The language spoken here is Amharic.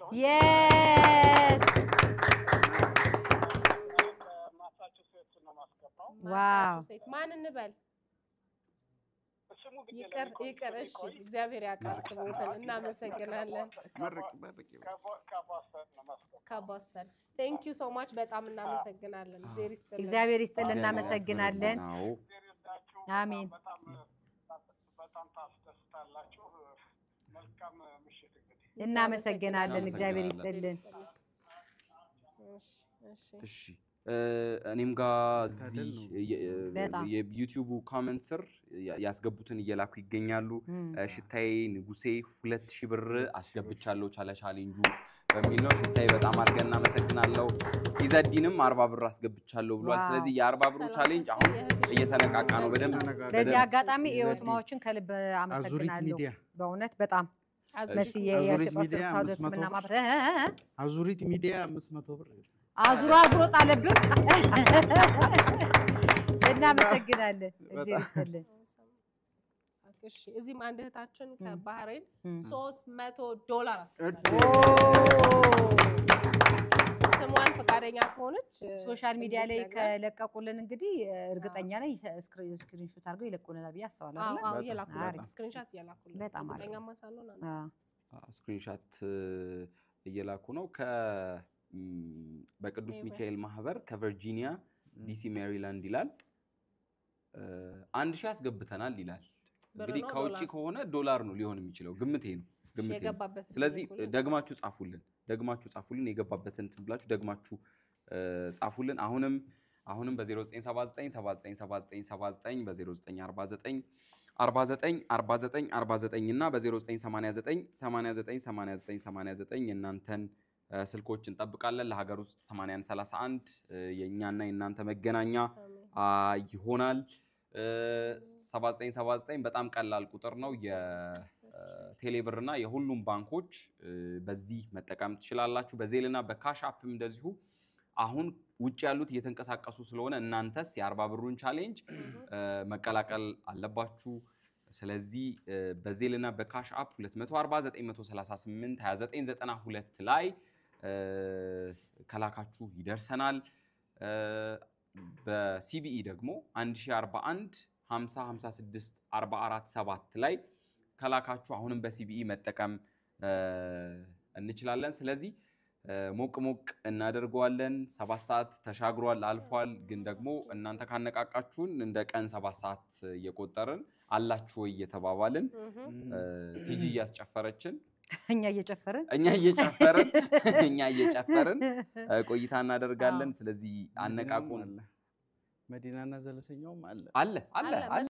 Yes. Wow. ማን እንበል? ይቅር ይቅር። እሺ እግዚአብሔር ያውቃል ስሞትን። እናመሰግናለን። ከቦስተን thank you so much፣ በጣም እናመሰግናለን። እግዚአብሔር ይስጥልን። እግዚአብሔር ይስጥልን፣ እናመሰግናለን። አሜን። በጣም ታስደስታላችሁ። መልካም ምሽት እንግዲህ። እናመሰግናለን። እግዚአብሔር ይስጥልን። እሺ እኔም ጋር እዚህ የዩቲዩቡ comment ስር ያስገቡትን እየላኩ ይገኛሉ። ሽታዬ ንጉሴ 2000 ብር አስገብቻለሁ ቻለ challenge ኡ በሚል ነው። ሽታዬ በጣም አድርገን እናመሰግናለሁ። ኢዘዲንም 40 ብር አስገብቻለሁ ብሏል። ስለዚህ የ40 ብሩ challenge አሁን እየተነቃቃ ነው በደንብ። በዚህ አጋጣሚ ኢዮትማዎችን ከልብ አመሰግናለሁ። በእውነት በጣም መስዬ አዙሪት ሚዲያ 500 ብር አዙሮ አዙሮ ጣለብን። እናመሰግናለን። እግዚአብሔር ይስጥልን። እሺ እዚህም አንድ እህታችን ከባህሬን $300 አስገብታለች። ስሟን ፈቃደኛ ከሆነች social media ላይ ከለቀቁልን እንግዲህ እርግጠኛ ነኝ screenshot አድርገው ይለቁልናል ብዬ አስባለሁ። አዎ እየላኩልን፣ screenshot እየላኩልን። በጣም አሪፍ። Screenshot እየላኩ ነው። በቅዱስ ሚካኤል ማህበር ከቨርጂኒያ ዲሲ ሜሪላንድ ይላል። 1000 አስገብተናል ይላል። እንግዲህ ከውጪ ከሆነ ዶላር ነው ሊሆን የሚችለው፣ ግምቴ ነው ግምቴ ነው። ስለዚህ ደግማችሁ ጻፉልን፣ ደግማችሁ ጻፉልን፣ የገባበትን እንትን ብላችሁ ደግማችሁ ጻፉልን። አሁንም አሁንም በ0979 79 79 79 በ0949 49 49 49 እና በ0989 89 89 89 የእናንተን ስልኮች እንጠብቃለን። ለሀገር ውስጥ 8131 የኛና የእናንተ መገናኛ ይሆናል። 7979 በጣም ቀላል ቁጥር ነው። የቴሌብር እና የሁሉም ባንኮች በዚህ መጠቀም ትችላላችሁ። በዜልና በካሽ አፕም እንደዚሁ። አሁን ውጭ ያሉት እየተንቀሳቀሱ ስለሆነ እናንተስ የ40 ብሩን challenge መቀላቀል አለባችሁ። ስለዚህ በዜልና በካሽ አፕ 240 938 2992 ላይ ከላካችሁ ይደርሰናል። በሲቢኢ ደግሞ 1041 50 56 44 7 ላይ ከላካችሁ አሁንም በሲቢኢ መጠቀም እንችላለን። ስለዚህ ሞቅ ሞቅ እናደርገዋለን። 7 ሰዓት ተሻግሯል፣ አልፏል። ግን ደግሞ እናንተ ካነቃቃችሁን እንደ ቀን 7 ሰዓት እየቆጠርን አላችሁ ወይ እየተባባልን ቲጂ እያስጨፈረችን እኛ እየጨፈርን እኛ እየጨፈርን እኛ እየጨፈርን ቆይታ እናደርጋለን። ስለዚህ አነቃቁን። መዲናና ዘለሰኛውም አለ አለ አለ አለ።